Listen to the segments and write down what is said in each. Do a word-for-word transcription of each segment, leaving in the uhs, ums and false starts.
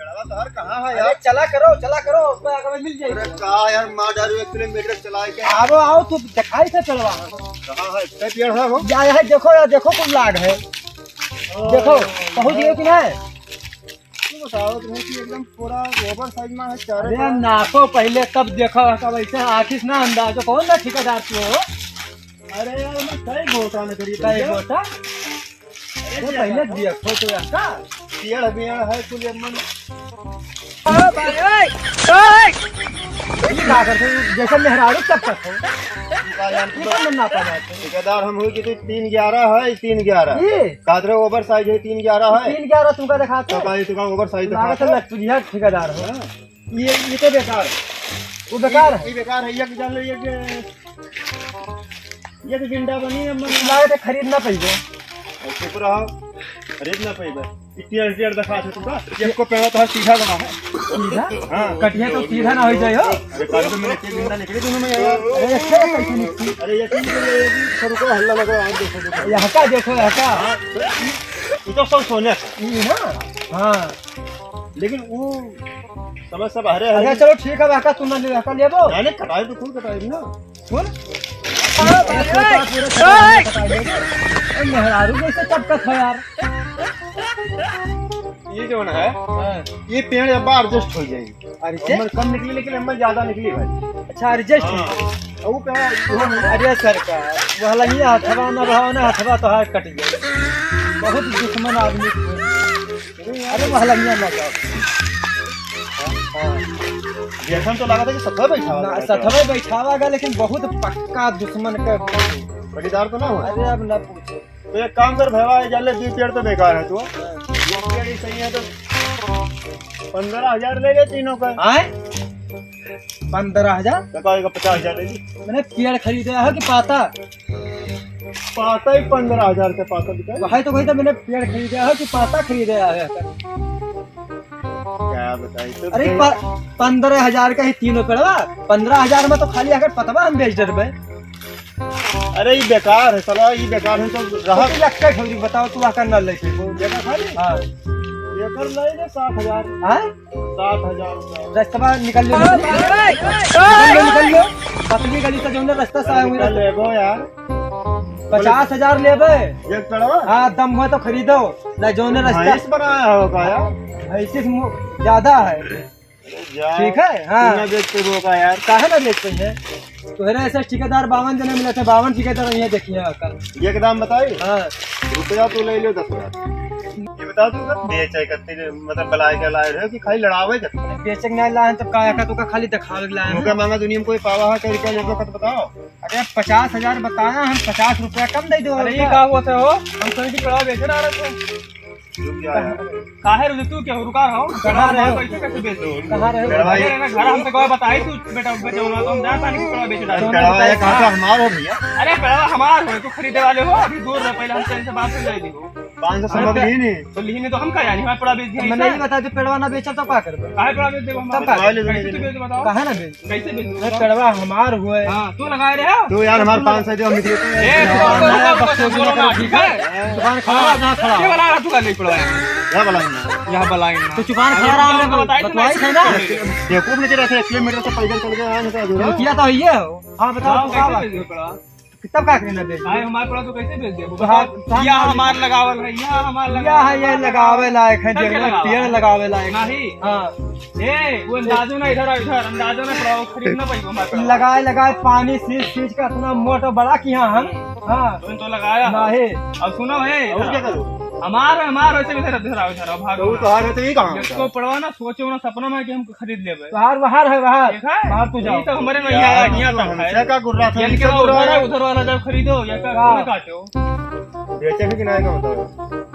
चला तो हर कहाँ है अरे यार? चला करो, चला करो, उसमें आगे में मिल जाएगी। अरे का यार, मार डालू एक किलोमीटर चला के। आओ, आओ, तू दिखाई से चलवा। कहाँ है? इतना पेड़ है हो? या, यह देखो, या देखो, कुल लाग है। ओ। देखो, पहुँच गए कि नहीं? तू बताओ तुम्हें कि एकदम पूरा ओवर साइज में है, चारों अरे तरफ। नापो पहले, तब देखो, तब ऐसे आँखी से ना अंदाजो, कौन ना ठेकेदार तू हो? अरे यार, मैं कई गोटा न करी कई भैया। गोटा? अरे अरे भैया, पहले देखो तो यहाँ का? पेड़, पेड़ है कुल ये मन। ओ भाई, ओए, ओए। ये का करते हो? जैसे मेहरारू तब तक हो। का यार, ये सब ना पा जाते। ठेकेदार हम हुई कि तू तीन ग्यारह है, तीन ग्यारह। ये? कादरे ओवर साइज है, तीन ग्यारह है। तीन ग्यारह तुमका दिखाते तो हो? का ये तुमका ओवर साइज लागत दिखाते है हो? लटपुजिया ठेकेदार हो। हाँ। ये, ये तो बेकार है। वो बेकार ये, है? ये बेकार है, ये जान लो, ये, ये, ये तो गिंडा बनी है, मन लागत है खरीद ना पइबो। चुप रहो, खरीद ना पइबे। इतनी अड़चन दिखा थे तुमका, ये को पैर तो सीधा बना है। सीधा? हाँ। कटिया तो सीधा ना हो जाए हो। अरे, कल तो मैंने एक गिंडा निकली दोनों में यार। अरे, ये क्या कैसे निकली? अरे, ये चीज ये भी सर को हल्ला लगा, आप देखो, देखो। यहाँ का देखो, यहाँ का? हाँ, ये तो सब सोने का। ये ना? हाँ। लेकिन वो समय सब हरे हरे। अच्छा, चलो ठीक है, हका तुम ना ले, हका लेबो? नहीं, नहीं, कटाई तो फुल कटाई ना। सुन। ए, मेहरारू जैसे चपकत है यार। ये जो है, हाँ। ये पेड़ अब एडजस्ट हो जाएगी। अरे जे? हमर कम निकली, लेकिन हमर ज्यादा निकली भाई। अच्छा, एडजस्ट हो हाँ। जाएगी। अब वो क्या, वो अरे सरकार, वो हलंगिया हथवा ना भाव ना, हथवा तोहार कट गया। बहुत दुश्मन आदमी। अरे महलंगिया ना जाओ। हाँ। जैसन तो लगा था कि सतवा बैठावा ना, गया। सतवा बैठावा गया, लेकिन बहुत पक्का दुश्मन का। पटीदार तो ना हो? अरे अब ना पूछो। तो एक काम कर भैया, ये जाले दो पेड़ तो बेकार है तू। हाँ। एक पेड़ ही सही है तो पन्द्रह हजार ले ले तीनों का। आए? पन्द्रह हजार? तो कहेगा पचास हजार ले ली। मैंने पेड़ खरीदे है कि पाता? पाता ही पन्द्रह हजार का पाता बिका है। तो है तो वही तो मैंने पेड़ खरीदा है कि पाता खरीदा है? क्या बताई तो अरे भाई। प-, पन्द्रह हजार का ही तीनों पेड़वा, पन्द्रह हजार में तो खाली अगर पतवा हम बेच डरबे। अरे ये बेकार है साला, ये बेकार है तो रहा। तो तू एक ठौरी बताओ, तू आकर ना लेके को। देखा खाली? हाँ। एकर ले ले सात हजार। हाँ? सात हजार रुपया। रस्तवा निकल लो, निकल लो, निकल लो। पतली गली से जौन रस्ता से आए हुए निकल लेबो यार। पचास हजार लेबे। एक पेड़वा? हाँ, दम हुआ तो खरीदो। ना जौन रस्ता भैंस बनाया होगा यार। भैंस से मु-, ज्यादा है। अरे जा। ठीक है, हाँ। तू ना बेच पे होगा यार। काहे ना बेच पे है? तोहरे ऐसे ठेकेदार बावन जने मिले थे, बावन ठेकेदार यहाँ देखिए आकर। ये के दाम बताई? हाँ। रुपया तो ले लो दस हजार। ये बताओ तू कब बेचे, कितने, मतलब, बलाए के लाए रहे हो कि खाली लड़ावे के? बेचे के नहीं लाए हैं, तो का, का, तो का खाली दिखावे के लाए हैं। मुका मांगा दुनिया में कोई पावा है, कहीं रुपया लेबो का तो बताओ। अरे, पचास हजार बताया, हम पचास रुपया कम दे दो। अरे, ये का हुआ था हो? हम कहीं की पड़ा बेचे ना रहे थे। रुक जा यार। काहे रुक, तू क्या रुका रहो? कहाँ रहे हो? कैसे, कैसे बेच दो? कहाँ रहे हो? अरे, ना, घर हमसे कोई बताई तू, बेटा, बेटे होना तो हम जाता नहीं कि पड़ा बेच डालो। पेड़वा ये कहाँ का हमार हो भैया? अरे, पेड़वा हमार हो, तू खरीदे वाले हो, अभी दूर रह, पहले हमसे इनसे बात कर ले दी हो। पाँच सौ समझ ली नहीं। तो ली नहीं तो हम का जानी, हमारा पड़ा बेच दिया मैंने ऐसा। ये बताया, जो पेड़वा ना बेचा तो का करबे? काहे पड़ा बेच देबो हम? तब का? कैसे तू बेच बताओ? काहे ना बेच? कैसे बेच अरे, दूंगा? पेड़वा हमार हुए। हाँ, तू लगाए रहे हो? तू यार, हमारे पाँच सौ दे, हम निकले। ए, तू बोलो ना, बकचोदी बोलो ना, ना कर। ठीक है? दुकान खड़ा रहा, जहाँ खड़ा। ये वाला तू का नहीं पड़ा है। क्या वाला है ना? यहाँ वाला है ना। तो दुकान खड़ा रहा, हमने बताई थी बतवाई ना। थे ना। बेवकूफ नहीं, तेरा से एक किलोमीटर से पैदल चल गया, यहाँ से अधूरा। रुपया तो ये हो। हाँ, बताओ, हाँ, तू का कैसे बात? बेच दो पड़ा? तब का करना बेच दो? भाई, हमारे पड़ा तो कैसे बेच दे? तो हाँ, तो यह हाँ, हमार लगावल है, यह हमार यह लगावल है, है। यह लगावे लायक है, सब जंगल लगावल पेड़ है। लगावे लायक है। नहीं। हाँ। ए, वो अंदाजो ना, इधर आ, इधर, अंदाजो ना, पड़ा, वो खरीद ना पाई, हमारे पड़ा। लगाए, लगाए, पानी सींच, सींच के इतना मोटा बड़ा किया हम। हाँ। तुम तो लगाया हो। नहीं। अब सुनो, ए, और इधर क्या आओ। करूँ? हमार, हमार वैसे भी इधर, इधर आओ, इधर आओ, भागो तो वो ना। तो हार है, तो ये कहाँ इसको होता है? पड़वा ना, सोचो ना, सपना में कि हम खरीद लेबे। तोहार बाहर है, बाहर। ठीक है? बाहर तू जाओ। ये तो हमारे नहीं यार, आया, यहाँ तो है। हमसे का गुर्रा था, ये इनसे क्या गुर्रा उधर है, है। उधर वाला जब खरीदो, ये का का? कोने काटो? बेचे भी कि नहीं का बताओ।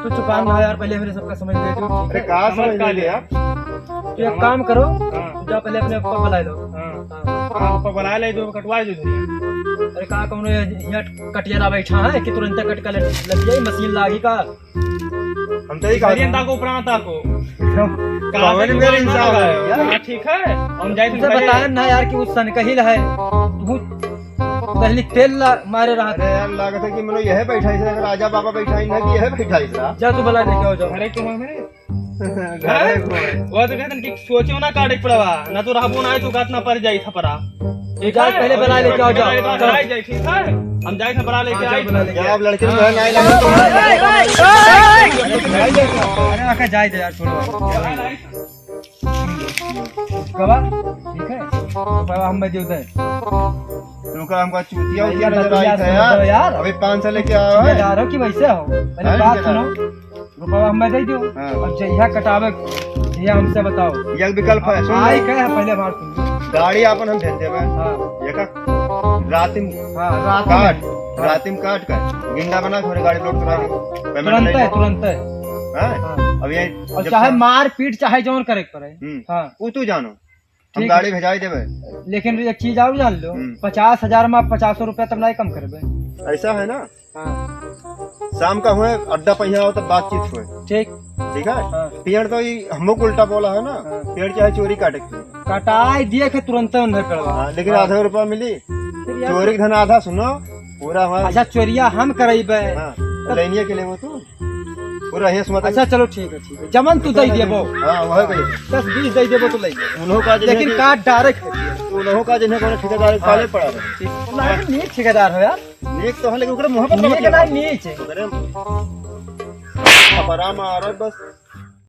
तू चुकान ना यार, पहले हमरे सबका समझ ले तू। अरे का समझ समझ का ले ले? यार? तू एक काम करो, हाँ। तू जा पहले अपने पप्पा बुला लो। हाँ। हाँ। हाँ, पप्पा बुला ले, दो कटवा दे दो। अरे का कौनो यहाँ कटिया ना बैठा है कि तुरंत कट कर लग जाए, मशीन लागी का? हम तो यही कहा था। ताको, पुराना ताको। एकदम कहाँ कॉमेडी से मेरे बोलना इंसान लगा है है। यार। हाँ, ठीक है। हम जाए तुमसे बताया ना यार कि वो सनकहिल है। तू पहले तेल ला, मारे रहा। अरे यार, लागत है कि मनो यह बैठा है, राजा बाबा बैठा है ना कि यह बैठा है। जा तू बुला लेके आओ, जाओ। अरे क्यों है मेरे? वो तो कहते हैं कि सोचो ना काटे के पड़वा, ना तो रहबो ना है तो काटना पड़ जाई थपरा। ठीक जाओ, है? पहले बुला लेके आओ, जाओ, जाओ, जाओ। जाओ, जाओ, ठीक है? हम जाए थे बुला लेके हाँ, आई। जाओ, बुला लेके आओ। आप लड़के में है, नहीं लड़के तो अरे, रखा जाए दे यार, छोड़ो। गवा, ठीक है? तो बाबा हम में दे दे। रुका, हमका चूतिया भैया, उतिया नजर बतिया आई था सुन यार। लो यार। अभी पाँच सौ लेके आया है। ठेकेदार हो कि वैसे हो? पहले हाँ, बात ठेकेदार। सुनो। रुपया हमें दे दो। हाँ। अब जहिया कटावे, जहिया हमसे बताओ। एक विकल्प है, सुन आई लो। कहे है, पहले बात सुन लो। गाड़ी आपन हम भेज देबे। हाँ। देखा, रातिम हाँ, रात में। काट, हाँ। रातिम काट कर, गिंडा बना के हमरे गाड़ी लोड करा दे। पेमेंट तुरंत ले है, लो। तुरंत है। हाँ? हाँ। अब ये और जब चाहे सा- मार पीट, चाहे जौन करे के पड़े। हम्म। हाँ। वो तू जानो। हम ठीक गाड़ी है। भेजाई देबे। लेकिन एक चीज और जान लो, हम्म। पचास हजार में आप पचासो रुपया तब नहीं कम करबे। ऐसा है ना? हाँ। शाम का हुए, अड्डा पहिया हो, तब बातचीत हुए। ठीक। ठीक है? हाँ। पेड़ तो ये हमको उल्टा बोला है ना, हाँ। पेड़ चाहे चोरी काटे के। कटाई दिए के तुरंत उन्हें पेड़वा। हाँ, लेकिन हाँ। आधा रुपया मिली। फिर यार चोरी के धन आधा सुनो, पूरा हमारा अच्छा, चोरिया हम करइबे। हाँ, तब लेनिया के लिए वो तू। पूरा हियाँ से मत अच्छा, चलो, ठीक है, ठीक है। जमन तू दे देबो। हाँ, वह कही। दस बीस दे देबो तो ले। उन्हों का जो लेकिन है कि काट डायरेक्ट। उन्हों का जो है कोनो ठेकेदार के पाले पड़ा रहे। ठीक। नहीं, नीच ठेकेदार हो यार। नीच तो है, लेकिन ओकरे मुँह पर नीच मत ना, लगा। नीच। ओकरे खपरा मारो बस।